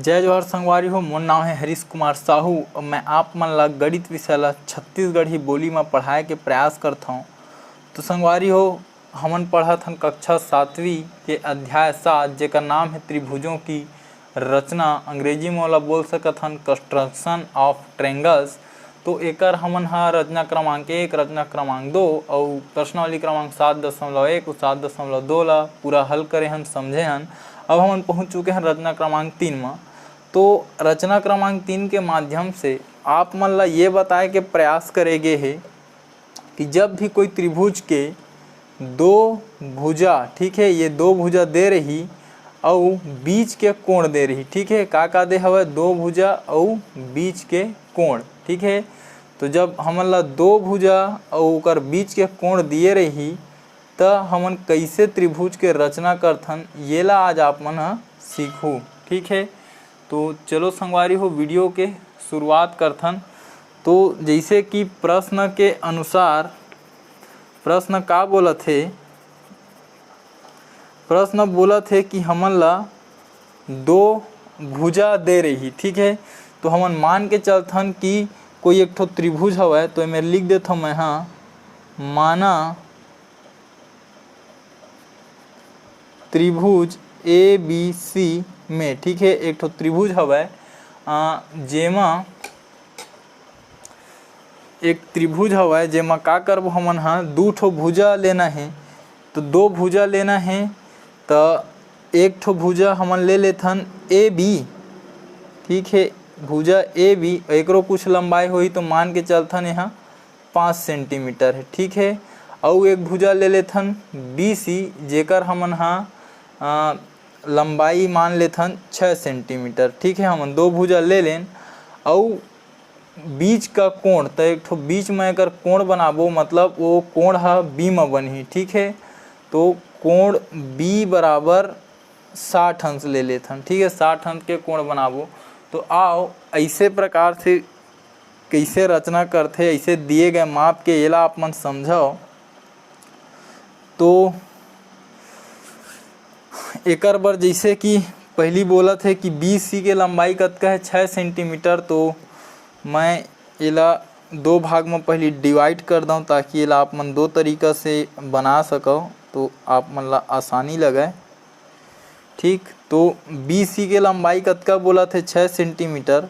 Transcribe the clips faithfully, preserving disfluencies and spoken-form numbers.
जय जोहार संगवारी हो, मोर नाम है हरीश कुमार साहू। अब मैं आप मन ला गणित विषय ला छत्तीसगढ़ी बोली म पढ़ाए के प्रयास करथौं। तो संगवारी हो, हमन पढ़त हन कक्षा सातवीं के अध्याय सात, जेकर नाम है त्रिभुजों की रचना, अंग्रेजी म ओला बोल सकत हन construction of triangles। तो एकर हमन ह रचना क्रमांक एक, रचना क्रमांक दो अउ प्रश्नावली क्रमांक सात दशमलव एक अउ सात दशमलव दो ला पूरा हल करे हन, समझे हन। अब हमन पहुंच चुके हन रचना क्रमांक तीन म। तो रचना क्रमांक तीन के माध्यम से आप मन ला ये बताए के प्रयास करे गे हे कि जब भी कोई त्रिभुज के दो भुजा, ठीक है, ये दो भुजा दे रही अउ बीच के कोण दे रही, ठीक है, का का दे हवय? दो भुजा अउ बीच के कोण, ठीक है। तो जब हमन ला दो भुजा अउ ओकर बीच के कोण दिए रही, त हमन कइसे त्रिभुज के रचना करथन, येला आज आप मन ह सीखहू, ठीक है। तो चलो संगवारी हो, वीडियो के शुरुआत करथन। तो जैसे कि प्रश्न के अनुसार, प्रश्न का बोलत हे, प्रश्न बोलत हे कि हमन ला दो भुजा दे रही, ठीक है। तो हमन मान के चलथन कि कोई एक ठो त्रिभुज हवय, तो एमे लिख देथव मैं हा, माना त्रिभुज ए बी सी में, ठीक है, एक ठो त्रिभुज हवय, अ, जेमा एक त्रिभुज हवय, जेमा का करबो हमन ह, दू ठो भुजा लेना हे। तो दो भुजा लेना हे, त एक ठो भुजा हमन ले लेथन ए बी, ठीक है, भुजा ए बी, एकरो कुछ लंबाई होही, तो मान के चलथन, यहाँ पाँच सेंटीमीटर है, ठीक है। अउ एक भुजा ले लेथन बी सी, जेकर हमन हा, अ, लंबाई मान लेथन छः सेंटीमीटर, ठीक है। हमन दो भुजा ले लेन, अउ बीच का कोण, त एक ठो बीच में एकर कोण बनाबो, मतलब वो कोण ह बी म बनही, ठीक है। तो कोण बी बराबर साठ अंश ले लेथन, ठीक है, साठ अंश के कोण बनाबो। तो आओ, ऐसे प्रकार से कइसे रचना करथे, ऐसे दिए गए माप के, एला आप मन समझव। तो एकर बर जैसे कि पहली बोलत हे कि बी सी के लंबाई कतका है, छः सेंटीमीटर। तो मैं एला दो भाग में पहली डिवाइड कर दऊँ, ताकि एला आप मन दो तरीका से बना सकव, तो आप मन ला आसानी लगे। ठीक, तो बी सी के लंबाई कतका बोलत हे? छः सेंटीमीटर।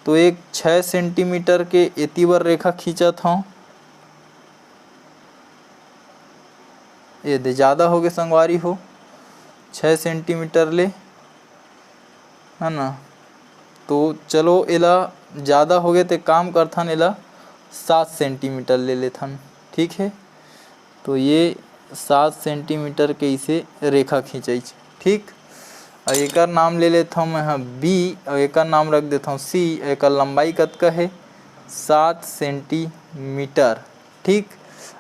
तो एक छः सेंटीमीटर के एती बर रेखा खींचत हौं। ये दे, ज़्यादा होगे संगवारी हो, छः सेंटीमीटर ले, है ना। तो चलो, एला ज़्यादा होगे ते काम करथन, एला सात सेंटीमीटर ले लेथन, ठीक है। तो ये सात सेंटीमीटर के इसे रेखा खींचइच, ठीक। अउ एकर नाम ले लेथव मैं ह बी, अउ एकर नाम रख देथव सी। एकर लंबाई कतका हे? सात सेंटीमीटर, ठीक।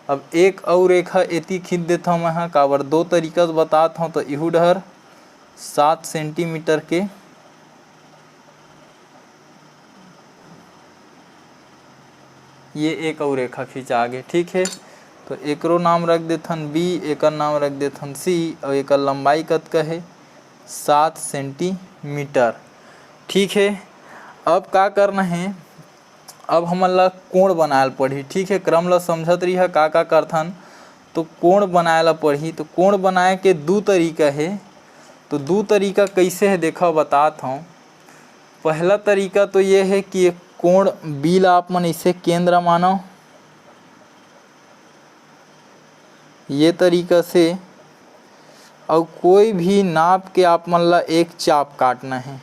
अब एक अउ रेखा एती खींच देथव मैं ह, काबर दो तरीका से बतात हव, तो इहू डहर सात सेंटीमीटर के ये एक अउ रेखा खींचा गे, ठीक है। तो एकरो नाम रख देथन बी, एकर नाम रख देथन सी, अउ एकर लंबाई कतका हे? सात सेंटीमीटर, ठीक है। अब का करना है? अब हमन ला कोण बनाए ल पड़ही, ठीक है। क्रम ला समझत रहिहा, का का करथन। तो कोण बनाए ला पड़ही, तो कोण बनाए के दू तरीका हे। तो दू तरीका कइसे हे, देखा, बतात हौं। पहला तरीका तो ये है कि एक कोण बी ला आप मन इसे केंद्र मानो, ये तरीका से, अउ कोई भी नाप के आप मन ला एक चाप काटना है,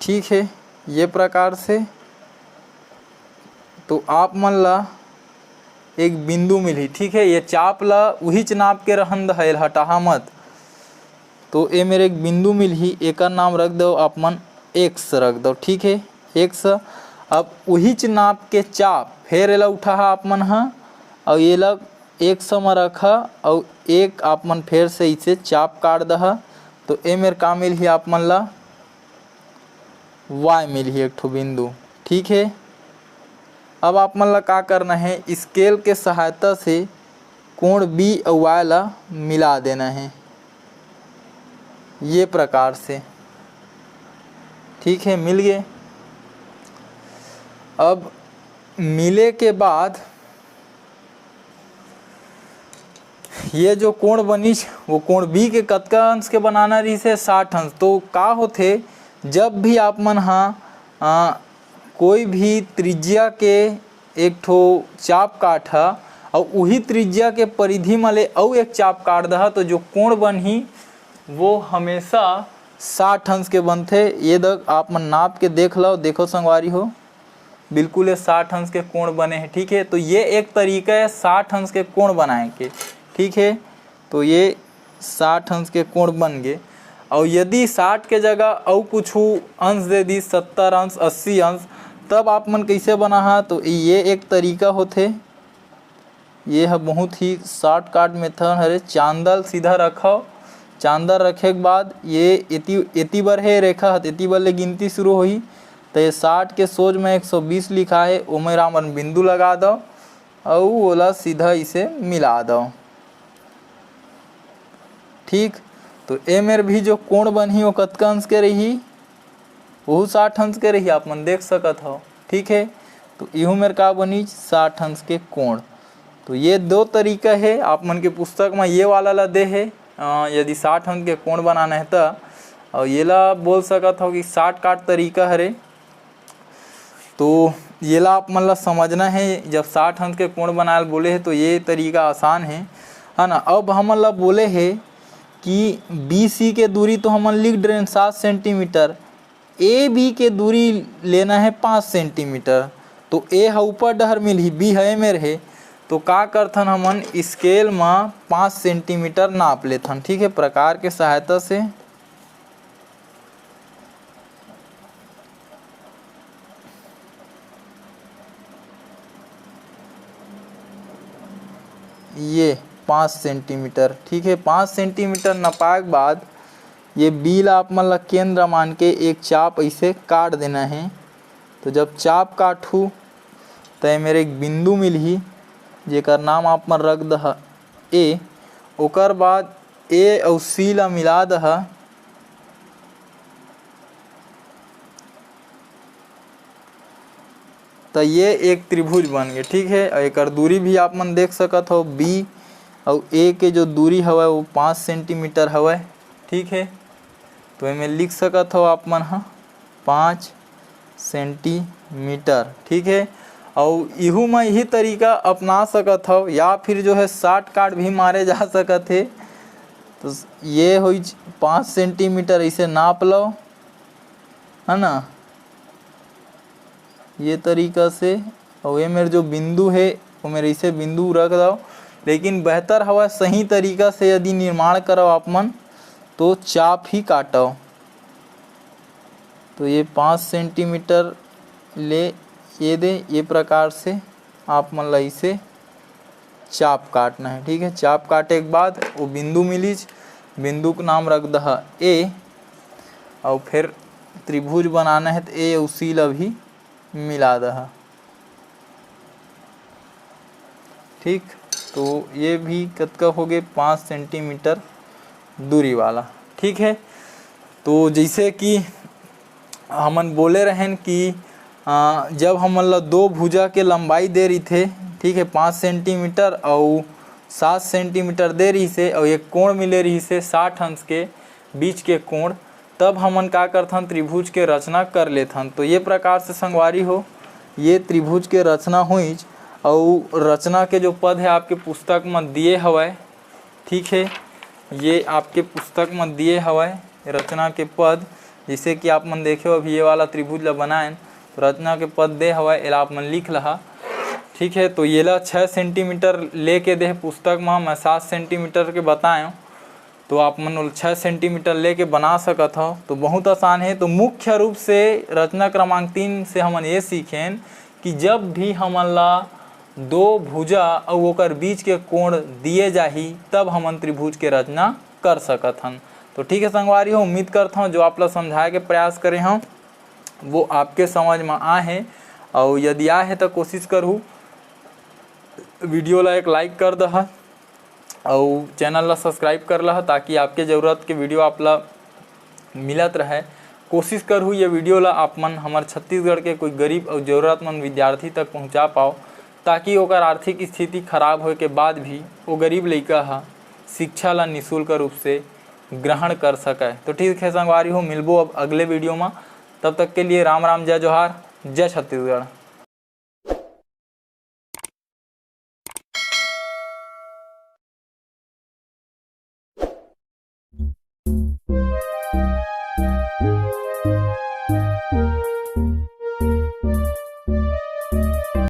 ठीक है, ये प्रकार से। तो आप मन ला एक बिंदु मिलही, ठीक है, ये चाप ला उहीच नाप के रहन दहा, एला हटाहा मत। तो ए मेर एक बिंदु मिलही, एकर नाम रख दव आप मन एक्स रख दव, ठीक है, एक्स। अब उहीच नाप के चाप, फेर एला उठाहा आप मन ह, अउ एला एक्स म रखा, अउ एक आप मन फेर से इसे चाप काट दहा। तो ए मेर का मिलही आप मन ला? वाई मिलही एक ठो बिंदु, ठीक है। अब आप मन ला का करना है, स्केल के सहायता से कोण बी अउ वाई ला मिला देना है, ये प्रकार से। ठीक है, मिल गए। अब मिले के बाद ये जो कोण बनिस, वो कोण बी के कतका अंश के बनाना रहिस हे? साठ अंश। तो का होथे, जब भी आप मन हा, आ, कोई भी त्रिज्या के एक ठो चाप काटहा, अउ उही त्रिज्या के परिधि म ले अउ एक चाप काट दहा, तो जो कोण बनही, वो हमेशा साठ अंश के बनथे। ये दग आप मन नाप के देख लो, देखो संगवारी हो, बिल्कुल ये साठ अंश के कोण बने हे, ठीक है। तो ये एक तरीका है साठ अंश के कोण बनाए के, ठीक है। तो ये साठ अंश के कोण बन गे। और यदि साठ के जगह अउ कुछ अंश दे दी, सत्तर अंश, अस्सी अंश, तब आप मन कैसे बनाहा? तो ये एक तरीका होथे। ये ह बहुत ही shortcut method हरे। चांदल सीधा रखव, चांदल रखे के बाद ये एती, एती बर हे रेखा ह, एती बर ले गिनती शुरू होही। तो ये साठ के सोझ में एक सौ बीस लिखा है, ओमे रामन बिंदु लगा दो, अउ ओला सीधा इसे मिला दो। ठीक, तो ए मेर भी जो कोण बनही, वो कतका अंश के रही? वहू साठ अंश के रही, आप मन देख सकत हव। ठीक है, तो इहू मेर का बनीच? साठ अंश के कोण। तो ये दो तरीका है, आप मन के पुस्तक में ये वाला ला दे है, अ, यदि साठ अंश के कोण बनाना है त, और ये ला बोल सकत हव कि shortcut तरीका हरे। तो ये ला आप मन ला समझना है, जब साठ अंश के कोण बनाए ल बोले है तो ये तरीका आसान है, है ना। अब हमन ला बोले है कि बी सी के दूरी तो हमन लिख डरेन सात सेंटीमीटर, ए बी के दूरी लेना है पाँच सेंटीमीटर। तो ए ह ऊपर डहर मिलही, बी ह ए मेर हे, तो का करथन हमन, स्केल म पाँच सेंटीमीटर नाप लेथन, ठीक है, प्रकार के सहायता से। ये पाँच सेंटीमीटर, ठीक है, पाँच सेंटीमीटर नपाए के बाद ये बी ला आप मन ला केंद्र मान के एक चाप ऐसे काट देना है। तो जब चाप काटहू, त ए मेर एक बिंदु मिलही, जेकर नाम आप मन रख दह ए। ओकर बाद ए अउ सी ला मिला दह, त ये एक त्रिभुज बन गे, ठीक है। अउ एकर दूरी भी आप मन देख सकत हो, बी अउ ए के जो दूरी हवय वो पाँच सेंटीमीटर हवय, ठीक है। तो एमे लिख सकत हो आप मन ह पाँच सेंटीमीटर, ठीक है। अउ इहू म यही तरीका अपना सकत हो, या फिर जो है shortcut भी मारे जा सकत है। तो ये होई पाँच सेंटीमीटर, इसे नाप लो, है ना, ये तरीका से। अउ ये मेर जो बिंदु है, वो मेर इसे बिंदु रख दो, लेकिन बेहतर हवा सही तरीका से यदि निर्माण करो आप मन, तो चाप ही काटो। तो ये पाँच सेंटीमीटर ले ये दे, ये प्रकार से आप मन ला इसे चाप काटना है, ठीक है। चाप काटे के बाद वो बिंदु मिलीच, बिंदु के नाम रख दह ए, अउ फिर त्रिभुज बनाना है तो ए अउ सी ला भी मिला दह, ठीक। तो ये भी कतका हो गए, पाँच सेंटीमीटर दूरी वाला, ठीक है। तो जैसे कि हमन बोले रहेन कि, अ, जब हमन ला दो भुजा के लंबाई दे रहिथे, ठीक है, पाँच सेंटीमीटर अउ सात सेंटीमीटर दे रहिसे, अउ एक कोण मिले रहिसे साठ अंश के बीच के कोण, तब हमन का करथन, त्रिभुज के रचना कर लेथन। तो ये प्रकार से संगवारी हो, ये त्रिभुज के रचना होइच, अउ रचना के जो पद है आपके पुस्तक म दिए हवय, ठीक है, ये आपके पुस्तक म दिए हवय रचना के पद। जैसे कि आप मन देखे हो, अभी ये वाला त्रिभुज ला बनाएन, तो रचना के पद दे हवय, एला आप मन लिख लहा, ठीक है। तो येला छः सेंटीमीटर लेके दे पुस्तक म, मैं सात सेंटीमीटर के बताएं, तो आप मन ओला छः सेंटीमीटर लेके बना सकत हो। तो बहुत आसान है। तो मुख्य रूप से रचना क्रमांक तीन से हमन ये सीखेन कि जब भी हमन ला दो भुजा अउ ओकर बीच के कोण दिए जाही, तब हमन त्रिभुज के रचना कर सकत हन। तो ठीक है संगवारी हो, उम्मीद करत हूँ जो आप ला समझाए के प्रयास करे हूँ वो आपके समझ में आए हे, अउ यदि आए हे तो कोशिश करहू वीडियो ला एक लाइक कर दहा, अउ चैनल ला सब्सक्राइब कर लहा, ताकि आपके ज़रूरत के वीडियो आप ला मिलत रहे। कोशिश करहू ये वीडियो ला आप मन हमर छत्तीसगढ़ के कोई गरीब अउ जरूरतमंद विद्यार्थी तक पहुंचा पाओ, ताकि ओकर आर्थिक स्थिति खराब होए के बाद भी वो गरीब लइका ह शिक्षा ला निशुल्क रूप से ग्रहण कर सके। तो ठीक है संगवारी हो, मिलबो अब अगले वीडियो में। तब तक के लिए राम राम, जय जोहार, जय छत्तीसगढ़।